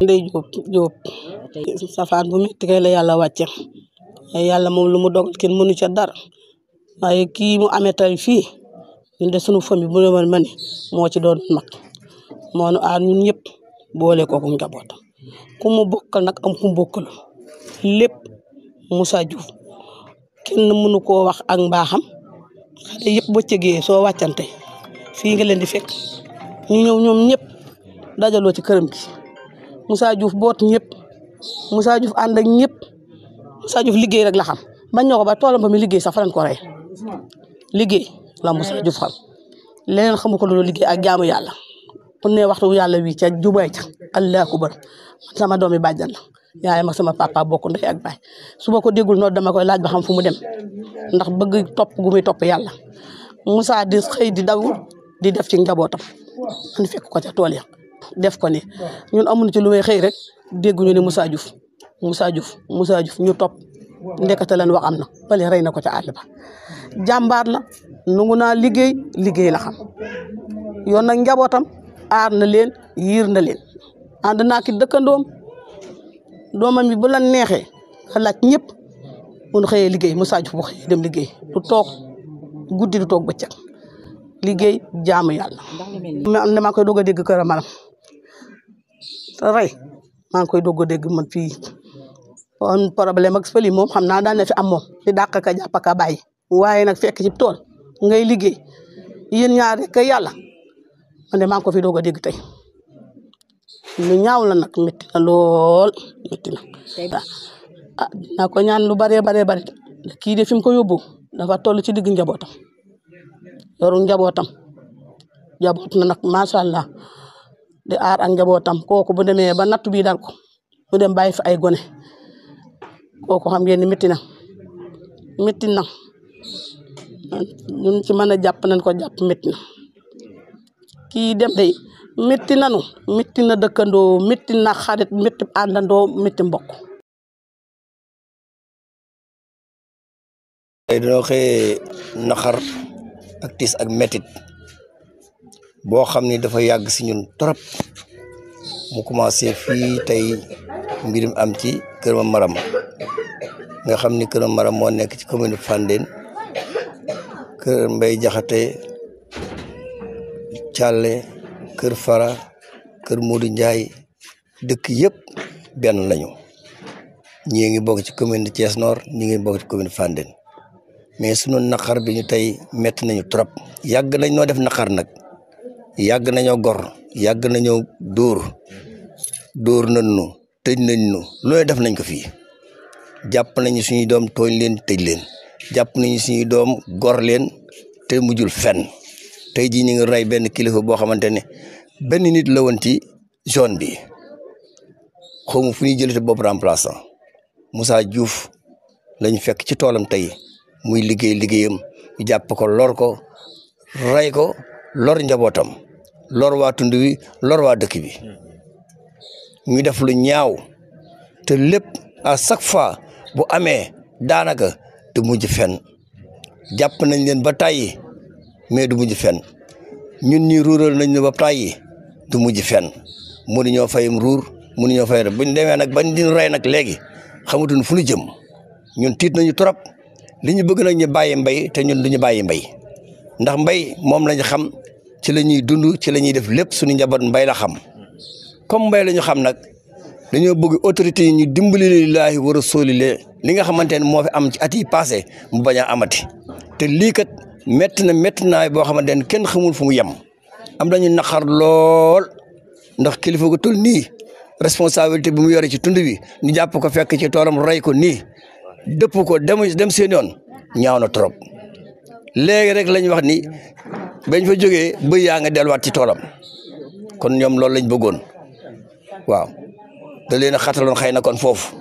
Ndey Jóob safaan bu metti kay la yàlla wàcce yàlla moom lu mu dogal kenn mënu ca dara waaye kii mu amee tay fii ñun de sunu famille bu ne ma ni moo ci doon mag moo nu aar ñun ñëpp boole ko ku njabootam ku mu bokkal nag am ku mu bokkal lépp Moussa Diouf kenn mënu koo wax ak mbaaxam xale yëpp bëccëgee soo wàccante fii nga leen di fekk ñu ñëw ñoom ñëpp dajaloo ci këram gi Moussa Diouf boot ñëpp Moussa Diouf ànd ak ñëpp Moussa Diouf liggéey rek la xam bañ ñoo ko ba toolam ba mi liggéey sax fa lañ ko rey liggéey la Moussa Diouf xam leneen xamu ko loolu liggéey ak jaamu yàlla bu ne waxtu yàlla wi ca jubaay ca Allahu akbar sama doomi bàjjan la yaayam ak sama papa bokk ndey ak baay su ma ko déggul noonu dama koy laaj ba xam fu mu dem ndax bëgg topp gu muy topp yàlla Moussa di xëy di daw di def ci njabootam man fekk ko ca tool ya def ko ni ñun amuñu ci lu may xëy rek dégguñu ne Moussa Diouf ñu topp ndekete leen wax am na bale rey na ko ca àll ba jàmbaar la nungu naa liggéey la xam yoon nag njabootam aar na leen yiir na leen ànd naa ki dëkkandoom doomam yi bu la neexee xalaat ñëpp mun xëyee liggéey Moussa Diouf bu xëyee dem liggéey du toog guddi du toog bëccëg liggéey jaamu yàlla. maa ngi koy doog a dégg kër malam rey maa ngi koy doog a dégg man fii on problème ak fëli moom xam naa daan na fi am moom di dàq ka jàpp ka bàyyi waaye nag fekk ci tool ngay liggéey yéen ñaar rek yàlla man de maa ngi ko fi doog a dégg tey lu ñaaw la nag métti na lool métti na ah dinaa ko ñaan lu baree kii de fi mu ko yóbbu dafa toll ci digg njabootam yoru njabootam njaboot na nag macha allah di aar ak njabootam kooku bu demee ba nattu bi dal ko mu dem bàyyi fi ay gone kooku xam ngeen ni métti na ñun ci mën a jàpp nañ ko jàpp métti na kii dem day métti nanu métti na dëkkandoo métti na xarit métti àndandoo métti mbokk. tey dañoo xëyee naxar ak tiis ak métit boo xam ni dafa yàgg si ñun trop mu commencé fii tey mbirum am ci Kër Maram nga xam ni Kër Maram moo nekk ci commune Fandène Kër Mbay Jaxate Thialé Kër Fara Kër Modou Ndiaye dëkk yëpp benn lañu ñii ngi bokk ci commune de Thiès Nord ñi ngi bokk ci commune Fandène mais sunu naqar bi ñu tey métti nañu trop yàgg nañ noo def naqar nag yàgg nañoo gor yàgg nañoo dóor nañ nu tëj nañ nu looy def nañ ko fii jàpp nañu suñuy doom tooñ leen tëj leen jàpp nañu suñuy doom gor leen te mujjul fenn tey jii ñu ngi rey benn kilifa boo xamante ne benn nit la woon ci zone bi xawma fu ñuy jëlate bopp remplaçant Moussa Diouf lañu fekk ci toolam tey muy liggéeyam ñu jàpp ko lor ko rey ko lor njabootam lor waa tund wi lor waa dëkk bi ñu def lu ñaaw te lépp à chaque fois bu amee daanaka du mujj fenn jàpp nañ leen ba tàyyi mais du mujj fenn ñun ñi ruural nañ ne ba tàyyi du mujj fenn mënuñoo fayum ruur mënuñoo fay rek buñ demee nag bañ di rey nag léegi xamatuñ fu ñu jëm ñun tiit nañu trop li ñu bëgg nag ñu bàyyi mbay te ñun duñu bàyyi mbay ndax mbay moom lañu xam ci la ñuy dund ci la ñuy def lépp suñu njaboot mbay la xam comme mbay la ñu xam nag dañoo bëgg autorité yi ñu dimbali lillaahi wa rasuulillah li nga xamante ne moo fi am ci at yi passé mu bañ a amati te lii kat métti naay boo xamante ne kenn xamul fu mu yem am nañu naqar lool ndax kilifa gu tul nii responsabilité bi mu yore ci tund wi ñu jàpp ko fekk ci toolam rey ko nii dëpp ko dem seen yoon ñaaw na trop léegi rek lañ wax ni bañ fa jógee bëy yaa nga delluwaat ci toolam kon ñoom loolu lañ bëggoon waaw da leen a xataloon xëy na kon foofu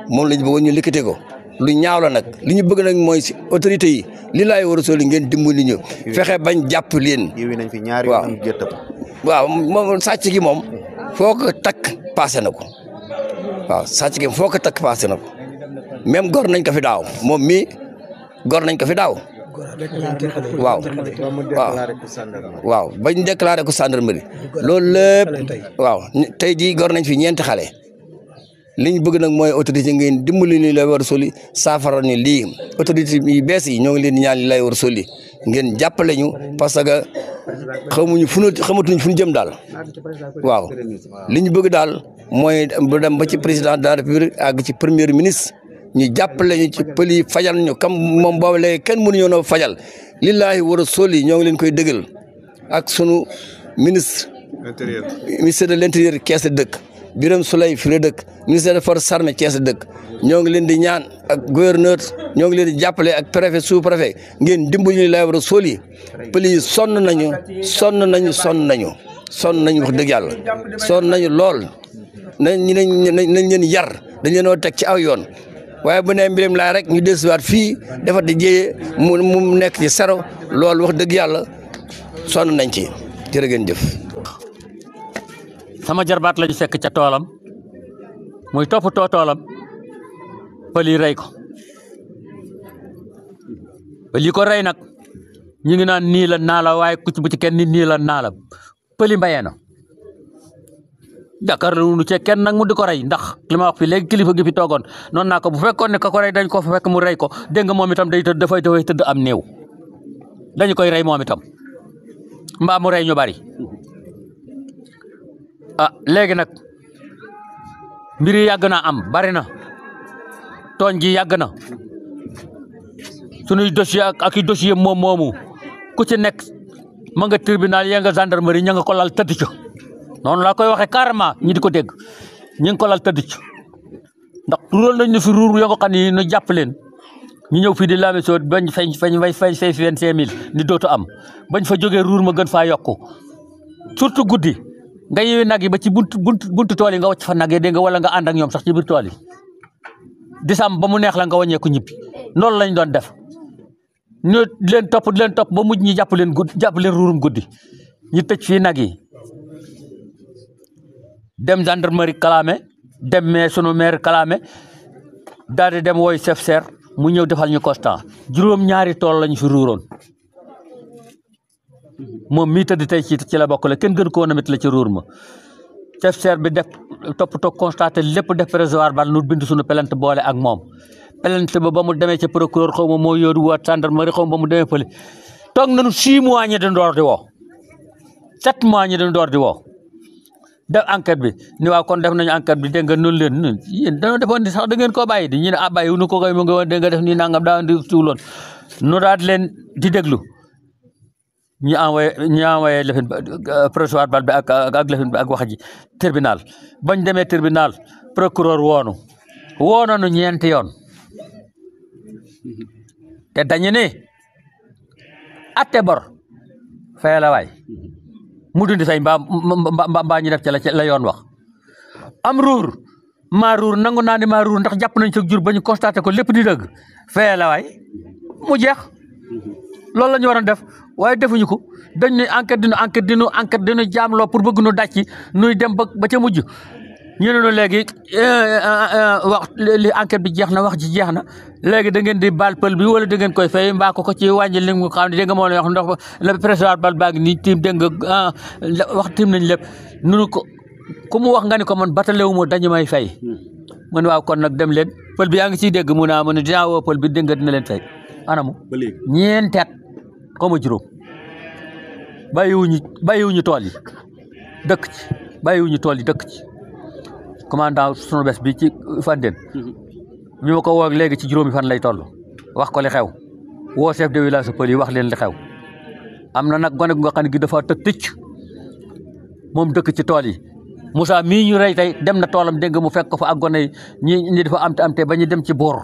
moom lañ bëggoon ñu likkite ko lu ñaaw la nag li ñu bëgg nag mooy si autorité yi li laay war a soli ngeen dimbali ñu fexe bañ jàpp leen. waaw moom sàcc gi moom foo ko takk passé na ko waaw sàcc gi foo ko takk passé na ko même gor nañ ko fi daaw moom mii gor nañ ko fi daaw waaw waaw bañ déclaré ko gendarmerie loolu lépp waaw tey jii gor nañ fi ñeenti xale li ñu bëgg nag mooy autorité ngeen dimbali ni lay war a soli saafara ni lii autorité yi bees yi ñoo ngi leen di ñaan li lay war a soli ngeen jàppale ñu parce que xamatuñ fu ñu jëm daal waaw li ñu bëgg daal mooy dem ba ci président de la république ak ci premier ministre ñu jàppale ñu ci pël yi fajal ñu kam moom boobu léegi kenn mënuñoo noo fajal lillahi war a soli ñoo ngi leen koy dëggal ak sunu ministre de l'intérieur Kees dëkk Birame Souleye fi la dëkk ministère des forces armées Kees dëkk ñoo ngi leen di ñaan ak gouverneur ñoo ngi leen di jàppale ak préfet sous préfet ngeen dimbali ñu lay war a soli pël yi sonn nañu wax dëgg yàlla sonn nañu lool nañ leen yar dañ leen oo teg ci aw yoon waaye bu nee mbiram laa rek ñu desuwaat fii defar di jéyee mu nekk ci sero loolu wax dëgg yàlla sonn nañ ci jërë ngeen jëf. sama jarbaat lañu fekk ca toolam muy toppatoo toolam pël yi rey ko pël yi ko rey nag ñu ngi naan nii la naa la waaye ku ci bu ci kenn nii la naa la pël yi mbayee na Dakar lu ci kenn nag mu di ko rey ndax li ma wax fi léegi kilifa gi fi toogoon noonu naa ko bu fekkoon ne ka ko rey dañ ko fekk mu rey ko dégg nga moom itam dafay tëdd am néew dañu koy rey moom itam mbaa mu rey ñu bari léegi nag mbir yi yàgg na am bari na tooñ gi yàgg na sunuy dossier ak i dossier moomu ku ci nekk ma nga tribunal ya nga gendarmerie ña nga ko lal tëdd ca noonu laa koy waxee carrément ñi di ko dégg ñi ngi ko lal tëdd ca ndax tural nañ ne fi ruur ya nga xam ne ñu jàpp leen ñu ñëw fii di laame soo bañ fay 25 000 ni dootu am bañ fa jógee ruur ma gën faa yokku surtout guddi nga yewi nag yi ba ci buntu tool yi nga wacc fa nag yi dégg nga wala nga ànd ak ñoom sax ci biir tool yi disam ba mu neex la nga wàññeeku ñibbi loolu lañ doon def ñu di leen topp ba mujj ñi jàpp leen ruurum guddi ñu tëj fii nag yi dem gendarmerie kalaame dem mais sunu maire kalaame daal di dem wooy chef serre mu ñëw defal ñu constat juróom-ñaari tool lañu fi ruuroon moom mii tëdd tey ci la bokk la kenn gën koo namit la ci ruur ma chef serre bi def toppatoo constaté lépp def prévoir bal nu bind suñu plainte boole ak moom plainte ba mu demee ca procureur xaw ma moo yóoru waat gendarmerie xaw ma ba mu demee fële toog nañu 6 mois ñi dañ door di woo 7 mois ñi dañ door di woo def enquête bi ni waaw kon def nañu enquête bi dégg nga noonu leen yéen dañoo defoon ni sax da ngeen koo bàyyi di ñu ne bàyyi nu ko koy mu nga dégg nga def nii nangam daa di suuloon nu daal leen di déglu ñu envoyé lefin procès verbal bi ak lefin bi ak wax ji tribunal bañ demee tribunal procureur woonu ñeenti yoon te dañu ne atte bor fay la waay mu dundi say mbaa ñu def ci la yoon wax am ruur maa ruur nangu naa ne maa ruur ndax jàpp nañ sa jur ba ñu constaté ko lépp di dëgg fay la waay mu jeex loolu la ñu waroon def waaye defuñu ko dañ ne enquête dinu jaamloo pour bëgg nu dàcc nuy dem ba ca mujj ñu ne léegi wax li enquête bi jeex na wax ji jeex na léegi da ngeen di baal pël bi wala da ngeen koy fay mbaa ko ci wàññi li nga xam ne dégg nga moo lay wax ndax le président bal baa ngi nii tiim dégg nga wax tiim nañ lépp nunu ko ku mu wax nga ni ko man batalewu ma dañu may fay mu ne waaw kon nag dem leen pël bi yaa ngi ciy dégg mu ne dinaa woo pël bi dégg nga dina leen fay anamu ñeenteet comme juróom bàyyiwuñu tool yi dëkk ci bàyyiwuñu tool yi dëkk ci commandant sunu bés bi ci Fandène bi ma ko woo léegi ci juróomi fan lay toll wax ko li xew woo chef de village pël yi wax leen li xew am na nag gone gu nga xam ne gi dafa tëcc moom dëkk ci tool yi Moussa mii ñu rey tey dem na toolam dégg nga mu fekk ko fa ak gone yi ñi dafa am te ba ñu dem ci boor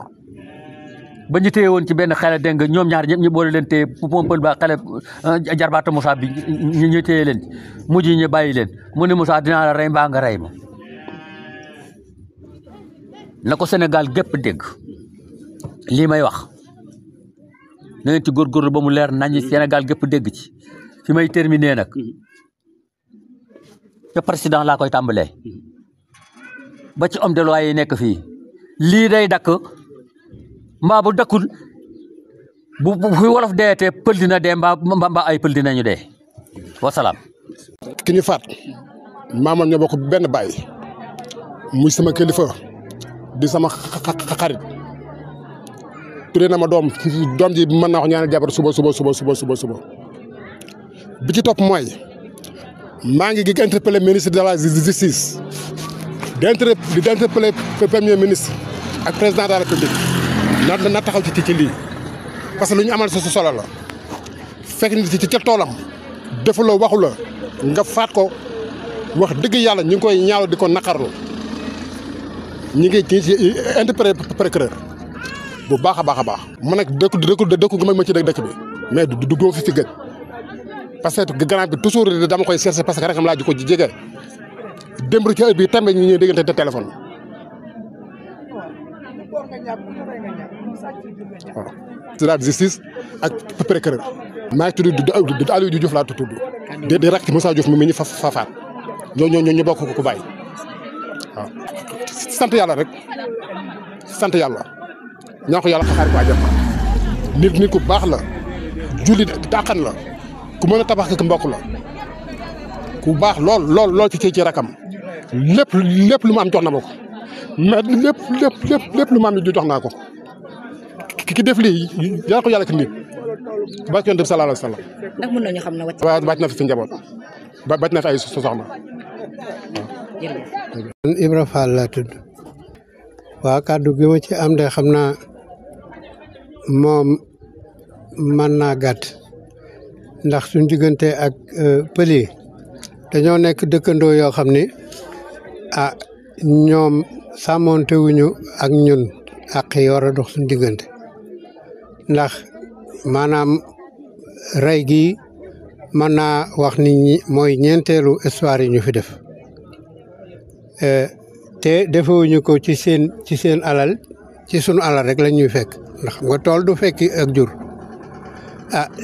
ba ñu téye woon ci benn xale dégg nga ñoom ñaar ñëpp ñu boole leen téye moom pël ba xale jarbaata Moussa bi ñu téye leen mujj ñu bàyyi leen mu ne Moussa dinaa la rey mbaa nga rey ma na ko Sénégal gépp dégg lii may wax na ngeen ci góorgóorlu ba mu leer nañu Sénégal gépp dégg ci fi may terminer nag te président laa koy tàmbalee ba ci homme de loi yi nekk fii lii day dakk mbaa bu dakkul bu fi wolof deetee pël dina dee mbaa ay pël dinañu dee wasalaam. ki ñu faat maamam ñoo bokk benn baay muy sama kilifa di sama xarit turee na ma doom ji mën naa ko ñaanal jabar suba bi ci topp mooy maa ngi interpellé ministre de la justice di interpellé premier ministre ak président de la république na taxaw ci lii parce que lu ñu amal sa solo la fekk nit ci ca toolam defuloo waxu la nga faat ko wax dëgg yàlla ñu ngi koy ñaaw di ko naqarlu ñu ngi ci interpellé procureur bu baax a baax man nag dëkku gi ma ci dëkk bi mais du góob fi gëj parce que grand bi toujours dama koy chercher parce que rek am laa ji ko jege démb ci heure bi tembe ñu ñuy déggante téléphone waaw c'est la justice ak procureur maa ngi tudd Aliou Diouf laa tudd di rakk Moussa Diouf mi ñu fafaat ñu bokk ko bàyyi waaw sant yàlla rek sant yàlla ñaa ko yàlla xaxaar ko àjjana nit ku baax la jullit dàqan la ku mën a tabax ak mbokk la ku baax lool ci rakam lépp lu mu am jox na ma ko mais lépp lu mu am jox naa ko ki def lii yàlla ko yàlla ki nit barke Yonent bi sallallahu alayhi wa sallam. ndax mën nañu xam ne wàcc na fi njaboot wàcc na fi ay soxna waaw. man Ibra Fall laa tudd waa kàddu gi ma ci am de xam naa moom mën naa gàtt ndax suñ diggante ak pël yi dañoo nekk dëkkandoo yoo xam ni ñoom sàmmoonte wuñu ak ñun ak yi war a dox suñ diggante ndax maanaam rey gi mën naa wax nit ñi mooy ñeenteelu histoire yi ñu fi def te defewuñu ko ci seen alal ci sunu alal rek la ñuy fekk ndax nga tool du fekki ak jur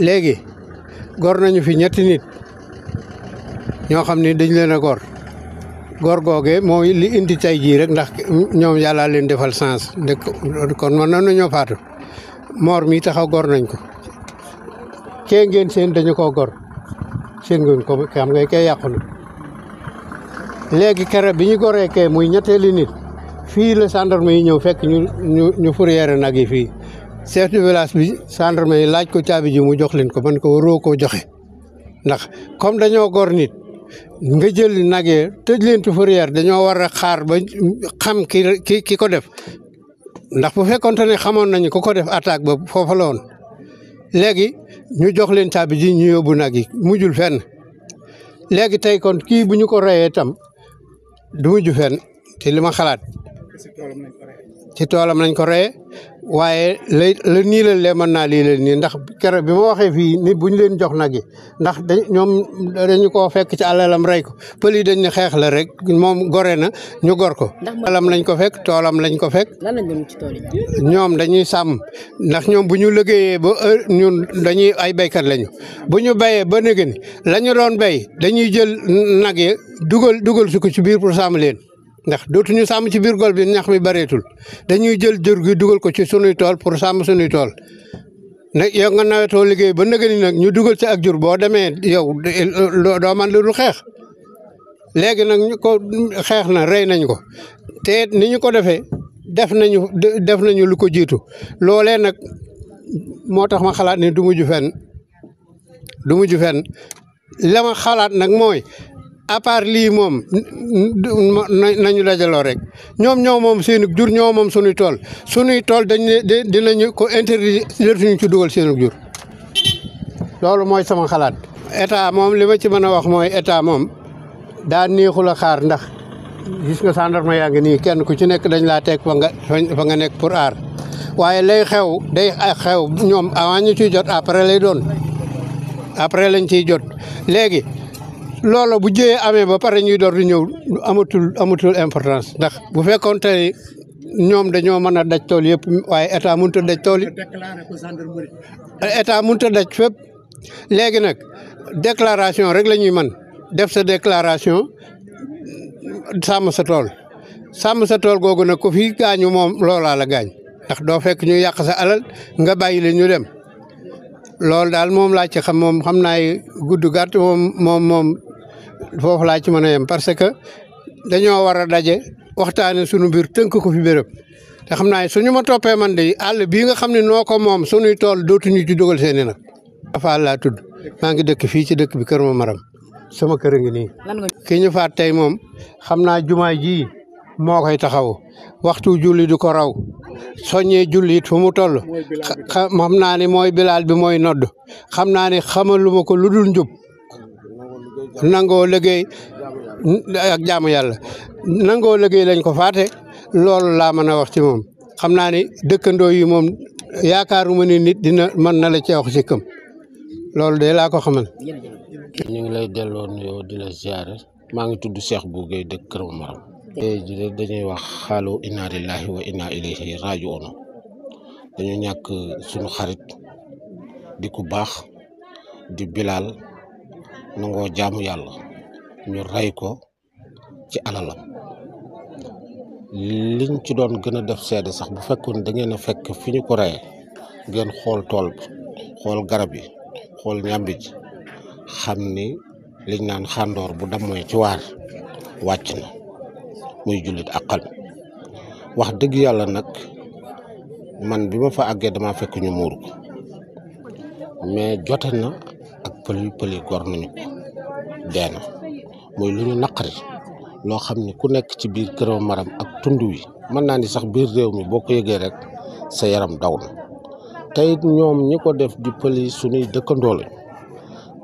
léegi gor nañu fi ñetti nit ñoo xam ne dañ leen a gor googe mooy li indi tay jii rek ndax ñoom yàlla leen defal sens kon mën na ñoo faatu moor mi taxaw gor nañ ko kee ngeen seen dañu koo gor seen ngeen ko xam nga kee yàqu na léegi kere bi ñu goree kee muy ñetteeli nit fii la gendarme yi ñëw fekk ñu fourrière nag yi fii chef de village bi gendarme yi laaj ko caabi ji mu jox leen ko man ko waroo koo joxe ndax comme dañoo gor nit nga jël nag yi tëj leen ci fourrière dañoo war a xaar ba xam ki ko def ndax bu fekkonte ne xamoon nañu ko def attaque ba foofa la woon léegi ñu jox leen caabi ji ñu yóbbu nag yi mujjul fenn léegi tey kon kii bu ñu ko reyee tam du mujj fenn ci li ma xalaat ci toolam lañ ko reyee waaye la nii la lee mën naa lii la nii ndax keroog bi ma waxee fii nit bu ñu leen jox nag yi ndax ñoom dañu koo fekk ci alalam rey ko pël yi dañ ne xeex la rek moom gore na ñu gor ko. alalam lañ ko fekk toolam lañ ko fekk. lan lañ doon ci tool yi. ñoom dañuy sàmm ndax ñoom bu ñu liggéeyee ba ñun dañuy ay béykat lañu bu ñu béyee ba nëgën la ñu doon béy dañuy jël nag yi dugal su ko ci biir pour sàmm leen. ndax dootuñu sàmm ci biir gol bi ñax mi bareetul dañuy jël jur gi dugal ko ci sunuy tool pour sàmm sunuy tool nag yow nga nawetoo liggéey ba nëgëni nag ñu dugal ci ak jur boo demee yow doo man lu dul xeex léegi nag ñu ko xeex na rey nañ ko te ni ñu ko defee def nañu lu ko jiitu loolee nag moo tax ma xalaat ne du mujj fenn la ma xalaat nag mooy à part lii moom nañu dajaloo rek ñoom moom seen jur ñoo moom sunuy tool dañ ne dinañu ko interdit dootuñu ci dugal seen jur loolu mooy sama xalaat. état moom li ma ci mën a wax mooy état moom daa neexul a xaar ndax gis nga gendarme yaa ngi nii kenn ku ci nekk dañ laa teg fa nga nekk pour aar waaye lay xew day xew ñoom avant ñu ciy jot après lay doon après lañ ciy jot léegi. loolu bu jëyee amee ba pare ñuy door di ñëw amatul importance ndax bu fekkoon tey ñoom dañoo mën a daj tool yëpp waaye état mënut a daj tool yi état mënut a daj fépp léegi nag déclaration rek la ñuy mën def sa déclaration sàmm sa tool googu nag ko fi gaañu moom loolaa la gaañ ndax doo fekk ñu yàq sa alal nga bàyyi leen ñu dem loolu daal moom laa ci xam moom xam naa gudd gàtt moom foofu laa ci mën a yem parce que dañoo war a daje waxtaane sunu mbir tënk ko fi béréb te xam naa suñu ma toppee man de àll bii nga xam ne noo ko moom sunuy tool dootuñu ci dugal seeni nag dafa laa tudd maa ngi dëkk fii ci dëkk bi Kër Mamaram sama kër a ngi nii ki ñu faat tey moom xam naa jumaa ji moo koy taxaw waxtu julli du ko raw soññee julli it fu mu toll xam naa ne mooy bilaal bi mooy nodd xam naa ne xamaluma ko lu dul njub nangoo liggéey ak jaamu yàlla nangoo liggéey lañ ko faate loolu laa mën a wax ci moom xam naa ne dëkkandoo yi moom yaakaaruma ni nit dina mën na la ci wax ci këm loolu de laa ko xamal. ñu ngi lay delloo nuyoo di la ziare maa ngi tudd Cheikh Bou Gueye dëkk Kër Mamaram. tey jii dañuy wax xaalu inna lillahi wa inna ilayhi raji'un dañu ñàkk suñu xarit di ku baax di Bilal nangoo jaamu yàlla ñu rey ko ci alalam liñ ci doon gën a def seede sax bu fekkoon da ngeen a fekk fi ñu ko reyee ngeen xool tool bi xool garab yi xool ñambi ji xam ni liñ naan xàndoor bu dammoy ci waar wàcc na muy jullit àqal wax dëgg yàlla nag man bi ma fa àggee dama fekk ñu muur ko mais jote na ak pël yi gor nañu ko dee na muy lu ñu naqari loo xam ni ku nekk ci biir Kër Mamaram ak tund wi mën naa ni sax biir réew mi boo ko yëgee rek sa yaram daw na te it ñoom ñi ko def di pël yi suñuy dëkkandoo lañ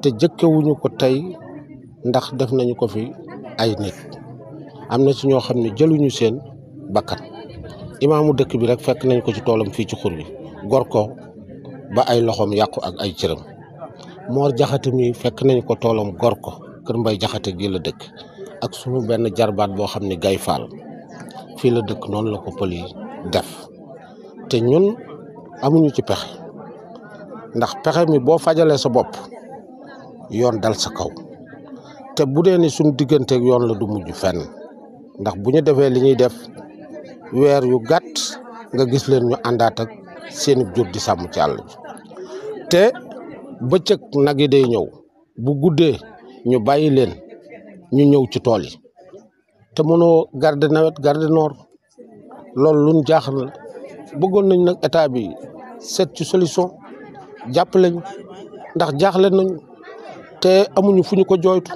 te jëkkewuñu ko tey ndax def nañu ko fi ay nit am na ci ñoo xam ne jëluñu seen bakkan imaamu dëkk bi rek fekk nañ ko ci toolam fii ci xur bi gor ko ba ay loxoom yàqu ak ay cëram Moor Jaxate mi fekk nañ ko toolam gor ko Kër Mbay Jaxate gi la dëkk ak sunu benn jarbaat boo xam ne Gay Faal fii la dëkk noonu la ko pël yi def te ñun amuñu ci pexe ndax pexe mi boo fajalee sa bopp yoon dal sa kaw te bu dee ni suñu digganteeg yoon la du mujj fenn ndax bu ñu defee li ñuy def weer yu gàtt nga gis leen ñu àndaat ak seeni jur di sàmm ci àll bi te bëccëg nag yi day ñëw bu guddee ñu bàyyi leen ñu ñëw ci tool yi te mënoo garder nawet garder noor loolu luñ jaaxal la bëggoon nañ nag état bi seet ci solution jàppale ñu ndax jaaxle nañu te amuñu fu ñu ko jooytu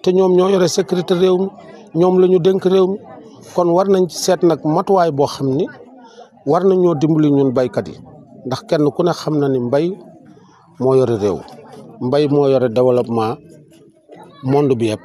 te ñoom ñoo yore sécurité réew mi ñoom la ñu dénk réew mi kon war nañ ci seet nag matuwaay boo xam ni war nañoo dimbali ñun baykat yi ndax kenn ku ne xam na ni mbay moo yore réew mbay moo yore développement monde bi yëpp